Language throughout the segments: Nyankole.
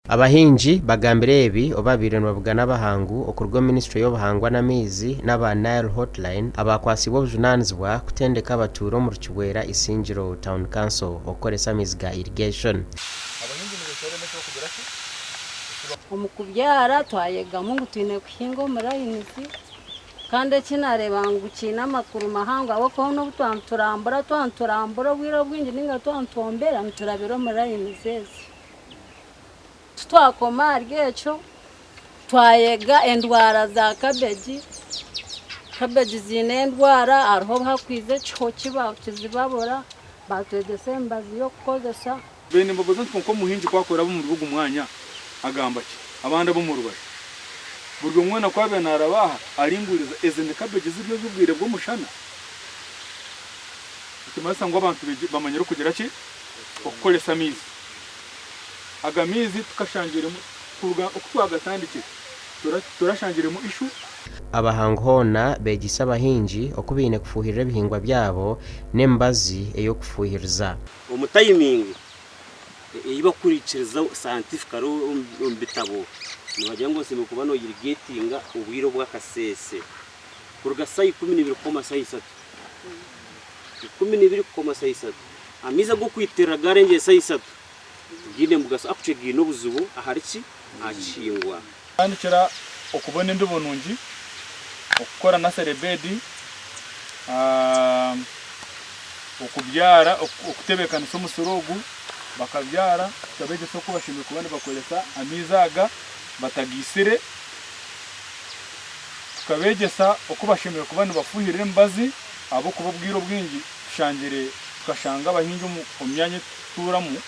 Abahingi bagambire ebi obu babaire nibabugana abahangu okuruga omu minisiture y'obuhangwa n'amaizi n'aba Nile Hotline abakwatsiibwe obujunaanizibwa kutendeka abatuura omuri Kibwera Isingiro Town Council okukoresa amaizi ga irrigation. Omu kubyara twayegamu ngu twine kuhinga omu rayinizi kandi eki naareeba ngu kiine amakuru mahango ahabw'okuba n'obu twaba niturambura twaba niturambura obwire obwingi nainga twaba nitwombera niturabira omu rayinizi ezi. Titwakoma ahari ekyo, twayega endwara za kabegi, kabegi ziine endwara hariho obu hakwiza ekiho kizibabura, baatwegyesa emibazi y'okukozesa. Beene mbabaza nti, Kwonka omuhingi ku akuraba omuri ogwo mwanya, agamba ki? Abandi ab'omu rubaju, buri omwe weena ku abaire naaraba aha, aringuriza, Ezi ni kabegi ziri ez'obwire bw'omushana? Nikimanyisa ngu abantu bamanyire okugira ki? Okukoresa amaizi. Aga maizi tukashangiremu, kuruga oku twagatandikire, turashangiremu issue. Abahangu hoona beegyeise abahingi oku baine kufuuhirira ebihingwa byabo n'emibazi ey'okufuuhiriza. Omu tayimingi ei bakurikiriza scientifically omu bitabo nibagira ngu osemeriire kuba noyirigetinga obwire obwakaseese kuruga saha 12 kukoma saha isatu, 12 kukoma saha isatu. Amaizi ag'okwitirira garengire saha isatu tigaine mugaso actually gaine obuzibu ahari ki? Aha kihingwa. Kutandikira okubona embibo nungi, okukora nursery bed, okubyara, okutebeekanisa omusiri ogu bakabyara, tukabeegyesa oku bashemereire kuba nibakoresa amaizi aga batagaitsire, tukabeegyesa oku bashemereire kuba nibafuuhirira emibazi ahabw'okuba obwire obwingi tushangire tukashanga abahingi omu myanya ei turikutuuramu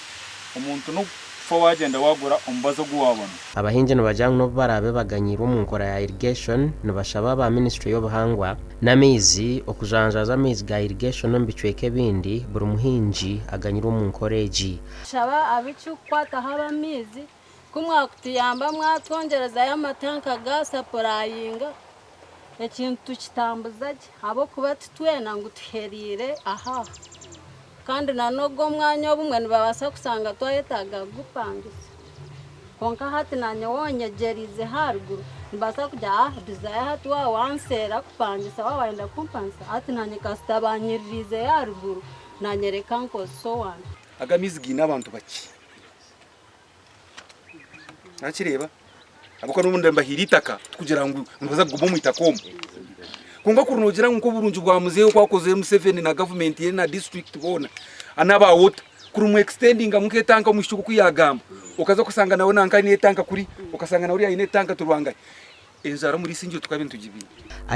omuntu n'okufa waagyenda waagura omubazi ogu waabona. Abahingi nibagira ngu n'obu baraabe baganyiirwe omu nkora ya irrigation, nibashaba aba minisiture y'obuhangwa n'amaizi okujanjaaza amaizi ga irrigation omu bicweka ebindi buri muhingi aganyirwe omu nkora egi. Nshaba ab'ekirikukwataho ab'amaizi ku mwakutuyamba mwatwongyerezayo amatanka ga sapurayinga ekintu tukitambuza gye ahabw'okuba titwena ngu tuhereire aha. Kandi na n'ogwo omwanya obumwe nibabaasa kushanga twayetaaga kugupangisa. Kwonka hati naanye wonyegyereize aharuguru, nimbaasa kugira ah Desire hati waaba wanseera kupangisa, waaba wayenda kumpangisa, hati naanye kasita banyiririizeyo aharuguru, naanye reka nkozese owangye. Aga amaizi gaine abantu bakye. Nakireeba ahabw'okuba n'obundi mbahaire eitaka tikugira ngu nibaza kuguma omu itaka omu. Kwonka kuri noogira ngu nk'oburungi bwa muzeeyi oku akozire Museveni na gavumenti ye na disiturikiti boona n'aba water kuri mu extendingamu nk'etanka omwishiki ogu oku yaagamba okaza kushanga nawe nanka aine etanka kuri okashanga na ori aine etanka turwangaye. Enjara omuri Isingiro tukaba nitugibiina.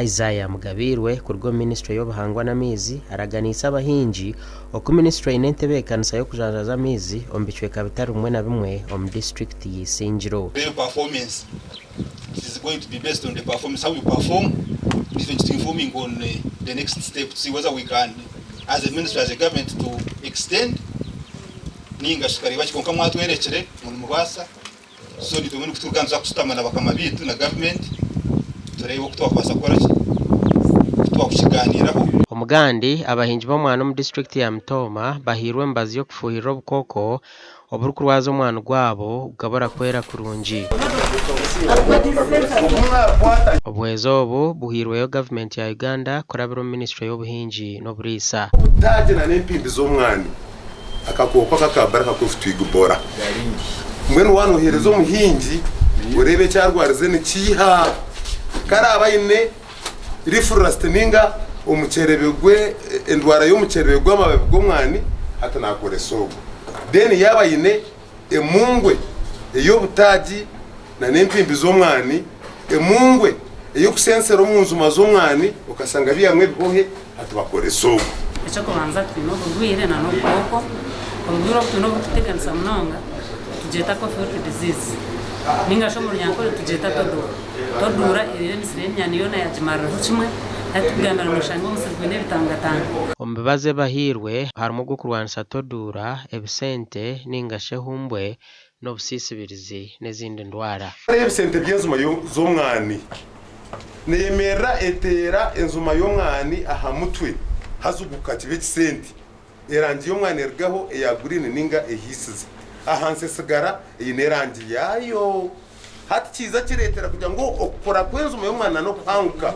Isaiah Mugabiirwe kuruga omu minisiture y'obuhangwa n'amaizi araganiise abahingi oku minisiture eine entebeekanisa y'okujanjaaza amaizi omu bicweka bitari bimwe na bimwe omu disiturikiti ya Isingiro. Reero performance it is going to be based on the performance how you perform nikyo nikitu informing on the next step to see whether we can as a ministry as a government to extend ninga shi tukareeba ki kwonka mwatwerekire ngu nimubaasa. So nitwe mbwenu kuturuga nituza kushutama na bakama baitu na government tureebe oku twakubaasa kukora ki, oku twakukigaaniiraho. Omugandi, abahingi b'omwani omu disiturikiti ya Mitooma bahairwe emibazi y'okufuuhirira obukooko oburikurwaza omwani gwabo gukabura kwera kurungi. Obuhwezi obu buhairweyo gavumenti ya Uganda kurabira omu minisiture y'obuhingi n'oburiisa. Obutaagye na n'empimbi z'omwani. Akakooko aka aka baraka kufutwigubora. Mbwenu waaba nooheereza omuhingi oreebe eki arwarize nikiiha. Ku araabe aine leaf rust nainga omukyerebe gwe endwara y'omukyerebe gw'amababi g'omwani hati naakoresa ogwo. Then yaaba aine emungwe ey'obutaagi na n'empimbi z'omwani, emungwe ey'okusensera omu njuma z'omwani okashanga bihamu ebihohe, hati bakoresa ogwo. Eky'okubanza twine oburwaire na n'obukooko. Oburwaire obu twine oburikuteganisa munonga nitugyeta coffee wilt disease ninga shi omu runyankore nitugyeta todura. Todura eriire emisiri y'emyani yoona yagimariraho kimwe hati tukugambira noshanga omusiri gwine ebitangatanga. Omu bibazi ebibahairwe harimu ogw'okurwanisa toduura, ebisente ninga shi ehumbwe n'obusiisibirizi n'ezindi ndwara. Hariho ebisente by'enjuma z'omwani. Neeyemerera eteera enjuma y'omwani aha mutwe haza oguka kiba ekisente. Erangi y'omwani erugaho eya guriini nainga ehiisize. Ahansi esigara eine erangi yaayo. Hati kiiza kireetera kugira ngu okukura kw'enjuma y'omwana n'okuhanguka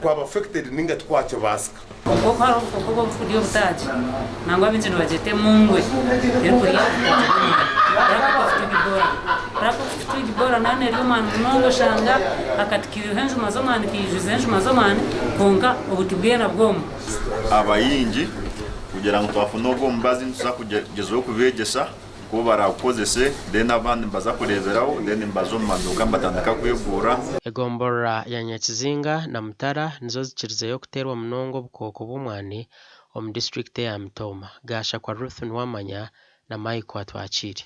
kwaba affected ninga tikwakibaasika. Obukooko hariho obukooko bw'obukurya obutaagi nangwa abaingi nibagyeta emungwe erikurya obutaagi bw'omwani Black coffee twig borer. Black coffee twig borer nayo nerya omwani munonga oshanga akati kiriho enjuma z'omwani kaijwize enjuma z'omwani kwonka obuti bwena bwoma. Abahingi kugira ngu twafuna ogwo omubazi nituza kugyezaho kubeegyesa Ku baraagukozese then abandi nibaza kureeberaho then nibaza omu maduuka nibatandika kwegurra. Egomborora ya Nyakizinga na Mutara nizo zikirizeyo kuteerwa munonga obukooko bw'omwani omu disiturikiti eya Mitooma. Gashakwa Ruth Nuwamanya na Michael Atwakiire.